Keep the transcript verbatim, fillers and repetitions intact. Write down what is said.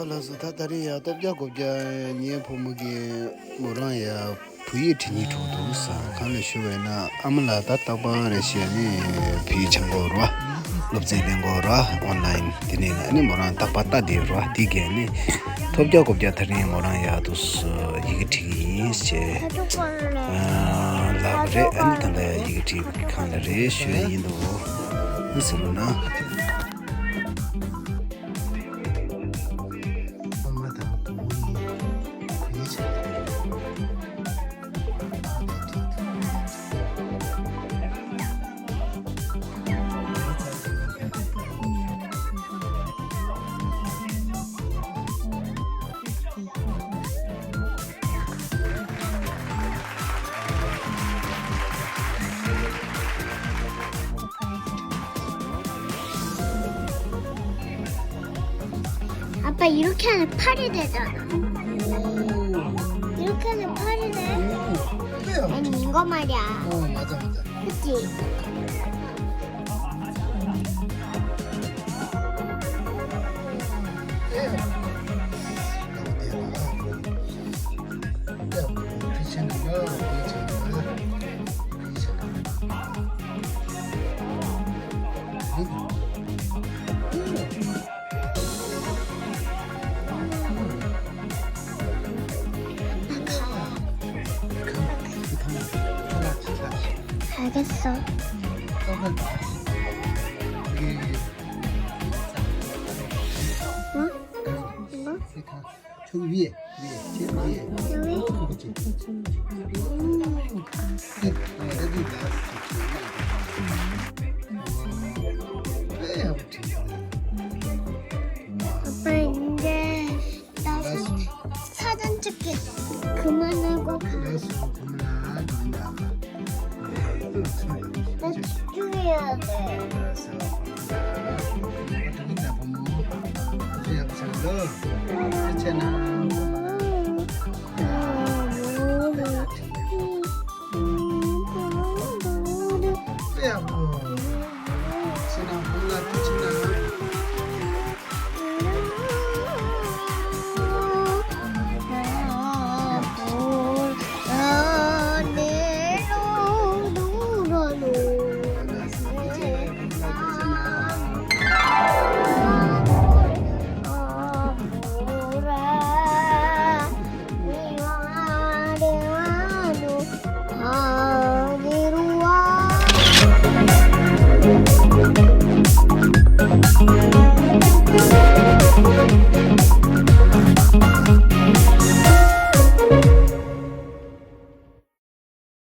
ལགས་སོ། ད་ད་རེས་ཡ་སྟོབས་རྒྱལ་སྒོ་བརྒྱ་ངའི་བུ་མོ་གིས་མོ་རང་ཡ་བོད་ཡིག་འབྲི་སྙིང་བྲོ་འདུག་ཟེར། གང་ལ་ཞུ་བས་ན་ཨ་མ་ལགས་ད་རྟག་པར་རེ་བཤད་ནས་བོད་ཡིག་སྦྱང་གི་ཡོད་རེད་བ། སློབ་ཚན་ལེན་གི་ཡོད་རེད་བ། ཨོན་ལ་ཡིན་དེ་ནས་ཨ་ནི་མོ་རང་རྟག་པར་ལྟ་བསྡད་ཡོད་རེད་བ། དེ་གས་ནས་སྟོབས་རྒྱལ་སྒོ་བརྒྱ་ད་རེས་མོ་རང་ཡ་འདུག་ཡི་གེ་འབྲི་གི་ཡིན་ཞེས་ལབ་རེད། ཨ་ནི་ད་ལྟ་ཡི་གེ་འབྲི་གི་གང་ལ་རེད་ཞུ་ཡ་ཡིན་འདུག་ཨ་ཟེར་ལབ་ན། 아빠, 이렇게 하면 팔이 되잖아. 이렇게 하면 팔이 돼. 음, 그래요. 아니, 이거 말이야. 어, 맞아, 맞아. 그치? 알겠어. 응? 뭐? 저 위에, 위에, 제일 위에. 여기? 그렇지. 음. 어, 여기 나왔어. 네, 아무튼. 아빠, 이제 나 사, 사진 찍기 그만하고 가. 알았어, 그만. 나 집중해야 돼. 알았어. 이거 좀 이따 보면. 이제 여기서 그렇잖아.